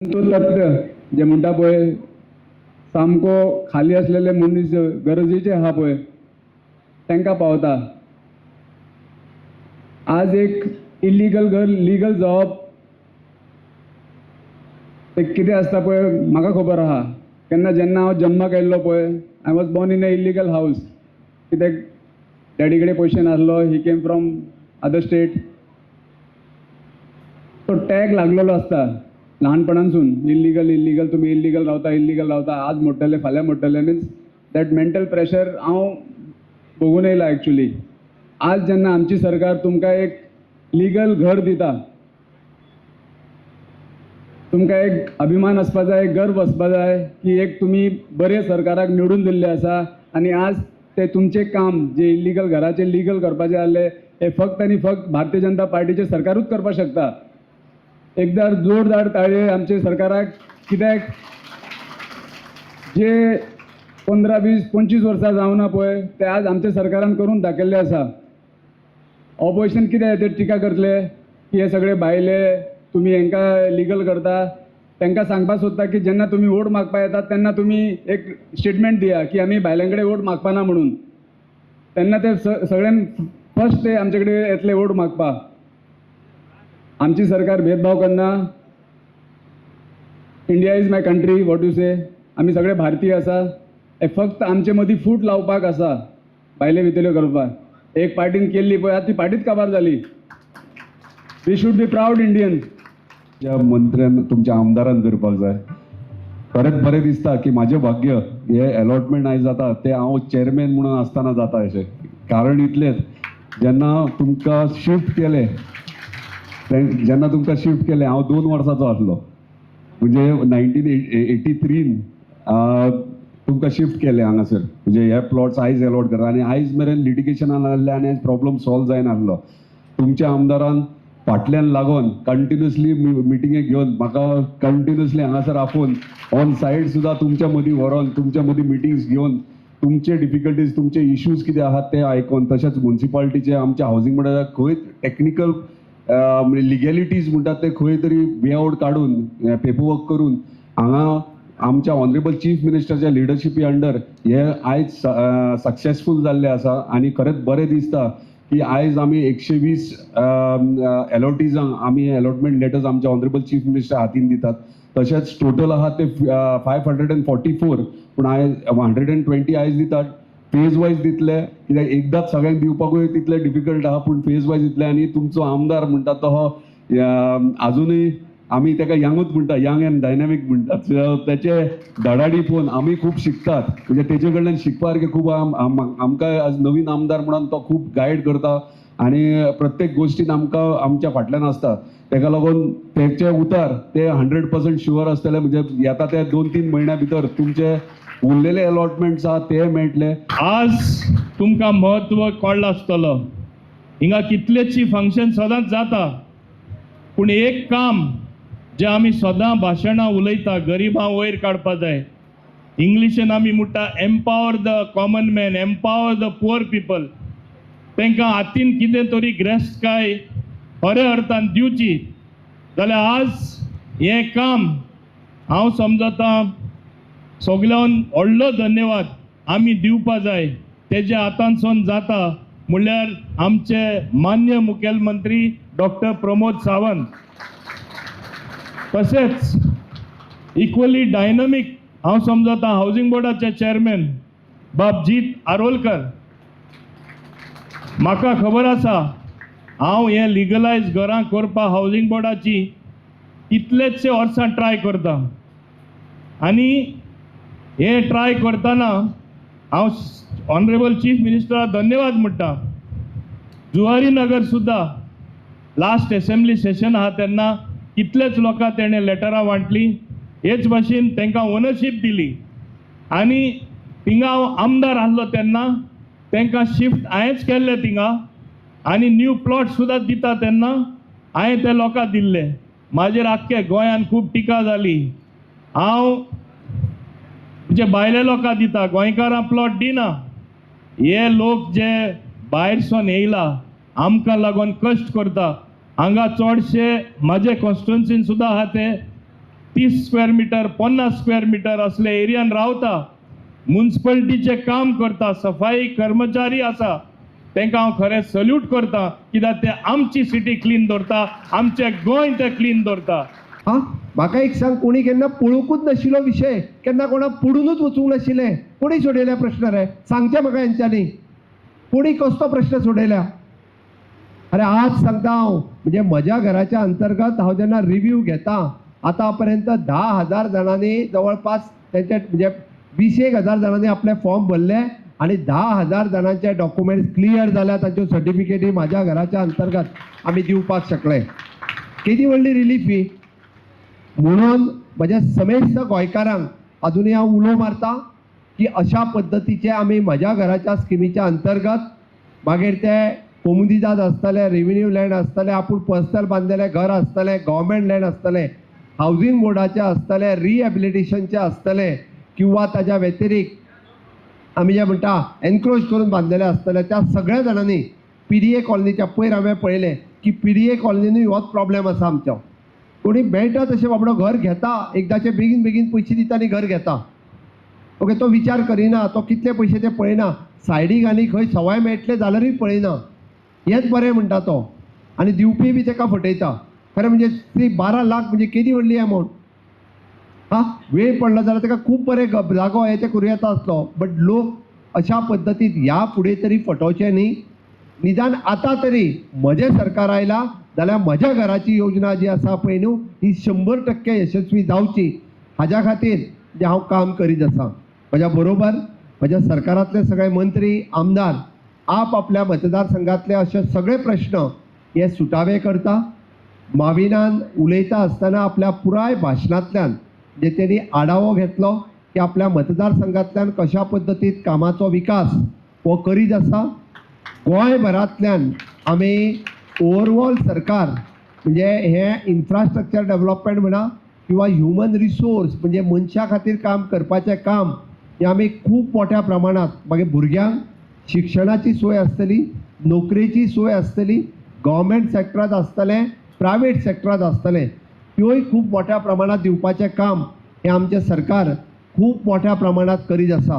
तो तथ्य जे म्हणटा पळय, सामको खाली आसलेले मनीस गरजेचे आहा पळय, तांकां पावता. आज एक इलिगल घर लिगल जावप ते कितें आसता पळय, म्हाका खबर आहा. केन्ना जेन्ना हांव जल्माक आयिल्लो पळय, I was born in a illegal house, कित्याक डॅडी कडेन पयशे नासलो. He came from other state. तो टॅग लागलेलो आसता ल्हानपणानसून, इल्लिगल, इल्लिगल, तुमी इल्लिगल रावता, इल्लिगल रावता, आज मोडटले, फाल्यां मोडटले. मिन्स that mental pressure हांव भोगून येयला एक्चुली. आज जेन्ना आमची सरकार तुमकां एक लिगल घर दिता, तुमकां एक अभिमान आसपा जाय, गर्व आसपा जाय की एक तुमी बरे सरकाराक निवडून दिल्ले आसा आनी आज ते तुमचें काम जे इल्लिगल घराचें लिगल करपाचें आहलें, हें फक्त आनी फक्त भारतीय जनता पार्टीचें सरकारूच करपाक शकता. एकदां जोरदार ताळये आमचे सरकाराक, कित्याक जे 15 20 25 वर्सां जावना पळय, ते आज आमच्या सरकारान करून दाखयल्लें आसा. ऑपोजिशन कितें ते टिका करतले की हे सगळे भायले, तुमी हांकां लिगल करता. तांकां सांगपाक सोदता की जेन्ना तुमी वोट मागपा येतात, तेन्ना तुमी एक स्टेटमेंट दिया की आमी भायल्यां कडेन वोट मागपाना म्हणून. तेन्ना ते सगळ्यान फर्स्ट ते आमचे कडेन येतले वोट मागपाक. आमची सरकार भेदभाव करना. India is my country, what you say. आमी सगळे भारतीय आसा. हे फक्त आमचे मदीं फूट लावपाक आसा, भायले भितरल्यो करपाक. एक पार्टीन केल्ली पळय, आतां ती पार्टीच काबार जाली. We should be proud Indian. ज्या मंत्र्यान, तुमच्या आमदारान करपाक जाय. खरेंच बरें दिसता की म्हाजें भाग्य हे अलॉटमेंट आयज जाता ते हांव चेअरमॅन म्हणून आसतना जाता अशें. कारण इतलेंच, जेन्ना तुमकां शिफ्ट केलें, जेन्ना तुमकां शिफ्ट केलें, हांव 2 वर्साचो आसलो. म्हणजे 1983न तुमकां शिफ्ट केलें हांगासर. म्हणजे हे प्लॉट्स आयज अलॉट करता आनी आयज मेरेन लिटिगेशनान आहले आनी आयज प्रॉब्लम सॉल्व जायना आसलो. तुमच्या आमदारान फाटल्यान लागून कंटिन्युअसली मिटिंगेक घेवन, म्हाका कंटिन्युअसली हांगासर आपोवन, ऑन सायड सुद्दां तुमच्या मदीं व्हरोन, तुमच्या मदीं मिटिंग्स घेवन, तुमचे डिफिकल्टीज, तुमचे इश्यूज कितें आहात ते आयकोन, तशेंच मुन्सिपालिटीचे, आमच्या हावजींग बोर्डाच्या खंय टॅक्निकल लिगॅलिटीज म्हणटात ते खंय तरी वे आवट काडून, पेपर वर्क करून, हांगा आमच्या ऑनरेबल चीफ मिनिस्टरच्या लिडरशिपी अंडर हे आयज सक्सेसफूल जाल्ले आसा. आनी खरेंच बरें दिसता की आयज आमी 120 एलॉटीजांक आमी अलॉटमेंट लेटर्स आमच्या ऑनरेबल चीफ मिनिस्टर हातीन दितात. तशेंच टोटल आहा ते 544, पूण आयज 120 आयज दितात. फेज वायज दितले, कित्याक एकदांच सगळ्यांक दिवपाकूय तितलें डिफिकल्ट आहा, पूण फेज वायज दितले. आनी तुमचो आमदार म्हणटा तो आजुनूय आमी ताका यंगूच म्हणटा, यंग अँड डायनॅमीक म्हणटात. सो तेचे धडाडी पळोवन आमी खूब शिकतात. म्हणजे तेचे कडल्यान शिकपा सारकें खूब. आमकां आज नवीन आमदार म्हणून तो खूब गायड करता आनी प्रत्येक गोश्टीन आमकां आमच्या फाटल्यान आसता. तेका लागून तेचे उतार ते 100% शुअर आसतले. म्हणजे येता ते 2-3 म्हयन्या भितर तुमचे उरलेले अलॉटमेंट्स आहा ते मेळटले. आज तुमकां म्हत्व कळ्ळां आसतलो. हिंगा कितलेची फंक्शन सदांच जाता, पूण एक काम जें आमी सदां भाशणां उलयता, गरिबां वयर काडपा जाय. इंग्लिशीन आमी म्हणटा, empower the common man, empower the poor people. तांकां हातीन कितें तरी ग्रेस्तकाय खऱ्या अर्थान दिवची जाल्यार आज हें काम हांव समजता सगल्यांक व्हडलो धन्यवाद आमी दिवपा जाय. तेज्या हातांसून जाता म्हणल्यार आमचे मान्य मुखेलमंत्री डॉक्टर प्रमोद सावंत. तशेंच इक्वली डायनमीक हांव समजता हावजींग बोर्डाचे चेअरमॅन बाब जीत आरोलकर. म्हाका खबर आसा, हांव हें लिगलायज घरां करपाक हावजींग बोर्डाची कितलेचशे वर्सां ट्राय करता आनी हे ट्राय करतना हांव ऑनरेबल चीफ मिनिस्टराक धन्यवाद म्हणटा. जुवारी नगर सुद्दां लास्ट एसेंब्ली सेशन आहा तेन्ना कितलेच लोकांक तेणें लेटरां वांटली. हेच भाशेन तांकां ओनरशीप दिली आनी थिंगा हांव आमदार आसलो तेन्ना तांकां शिफ्ट हांवेंच केल्लें थिंगा आनी न्यू प्लॉट सुद्दां दिता तेन्ना हांवें ते लोकांक दिल्ले. म्हाजेर आख्खे गोंयान खूब टिका जाली. हांव म्हणजे भायले लोकांक दिता, गोंयकारां प्लॉट दिना. हे लोक जे भायरसून येयला आमकां लागून कश्ट करता. हांगा चडशे म्हाजे कॉन्स्टिट्युन्सीन सुद्दां आहा ते 30 स्क्वेअर मिटर 50 स्क्वेअर मिटर असले एरियान रावता, मुन्सिपालिटीचें काम करता, सफाई कर्मचारी आसा, तांकां हांव खरें सल्यूट करता, कित्याक ते आमची सिटी क्लीन दवरता, आमचें गोंय ते क्लीन दवरता. हां, म्हाका एक सांग, कोणी केन्ना पळोवंकूच नाशिल्लो विशय, केन्ना कोणाक पडुनूच वचूंक नाशिल्लें, कोणी सोडयल्या प्रश्न रे सांगचें म्हाका हेंच्यांनी, कोणी कसलो प्रश्न सोडयल्या? अरे आज सांगता हांव, म्हणजे म्हज्या घराच्या अंतर्गत हांव जेन्ना रिव्यू घेता आतां पर्यंत 10,000 जाणांनी जवळपास तेंचे म्हणजे 20,000 जाणांनी आपले फॉर्म भरले आनी 10,000 जाणांचे डॉक्युमेंट्स क्लियर जाल्या, तांच्यो सर्टिफिकेटी म्हाज्या घराच्या अंतर्गत आमी दिवपाक शकले. केदी व्हडली रिलीफ ही. म्हणून म्हज्या समेस्त गोंयकारांक अजुनूय हांव उलो मारता की अशा पद्दतीचे आमी म्हज्या घराच्या स्किमीच्या अंतर्गत मागीर ते कोमुनिदाद आसतले, रेव्हेन्यू लँड आसतले, आपूण पर्सनल बांदलेलें घर आसतलें, गव्हर्मेंट लँड आसतलें, हावजींग बोर्डाचें आसतलें, रिहॅबिलिटेशनचें आसतलें, किंवा ताज्या व्यतिरिक्त आमी जें म्हणटा एनक्रोच करून बांदलेलें आसतलें, त्या सगळ्या जाणांनी PDA कॉलनीच्या पयर हांवें पळयलें की PDA कॉलनीनूय होच प्रॉब्लेम आसा आमचो. कोणी मेळटा तशें बाबडो घर घेता, एकदाचें बेगीन बेगीन पयशे दिता आनी घर घेता. ओके, तो विचार करिना, तो कितले पयशे ते पळयना, सायडीक आनी खंय सवाय मेळटले जाल्यारूय पळयना, हेंच बरें म्हणटा तो, आनी दिवपी बी ताका फटयता. खरें म्हणजे ती 12 लाख म्हणजे केदी व्हडली अमावंट. हां, वेळ पडलो जाल्यार ताका खूब बरें जागो हे ते करूं येता आसलो, बट लोक अशा पद्दतीन ह्या फुडें तरी फटोवचें न्ही. निदान आतां तरी म्हजें सरकार आयलां जाल्यार म्हज्या घराची योजना जी आसा पळय न्हू ही 100% यशस्वी जावची हाज्या खातीर जें हांव काम करीत आसा. म्हज्या बरोबर म्हज्या सरकारांतले सगळे मंत्री, आमदार आप आपल्या मतदारसंघातले अशे सगळे प्रश्न हे सुटावे करता. माविनान उलयता आसतना आपल्या पुराय भाशणांतल्यान जे तेणी आढावो घेतलो की आपल्या मतदारसंघांतल्यान कशा पद्दतीन कामाचो विकास हो करीत आसा. गोंयभरांतल्यान आमी ओवरऑल सरकार म्हणजे हें इन्फ्रास्ट्रक्चर डेव्हलपमेंट म्हणा किंवा ह्युमन रिसोर्स म्हणजे मनशा खातीर काम करपाचें काम हें आमी खूब मोठ्या प्रमाणांत, मागीर भुरग्यांक शिक्षणाची सोय आसतली, नोकरेची सोय आसतली, गव्हर्मेंट सेक्टरांत आसतलें, प्रायवेट सेक्टरांत आसतलें, त्योय खूब मोठ्या प्रमाणांत दिवपाचें काम हें आमचें सरकार खूब मोठ्या प्रमाणांत करीत आसा.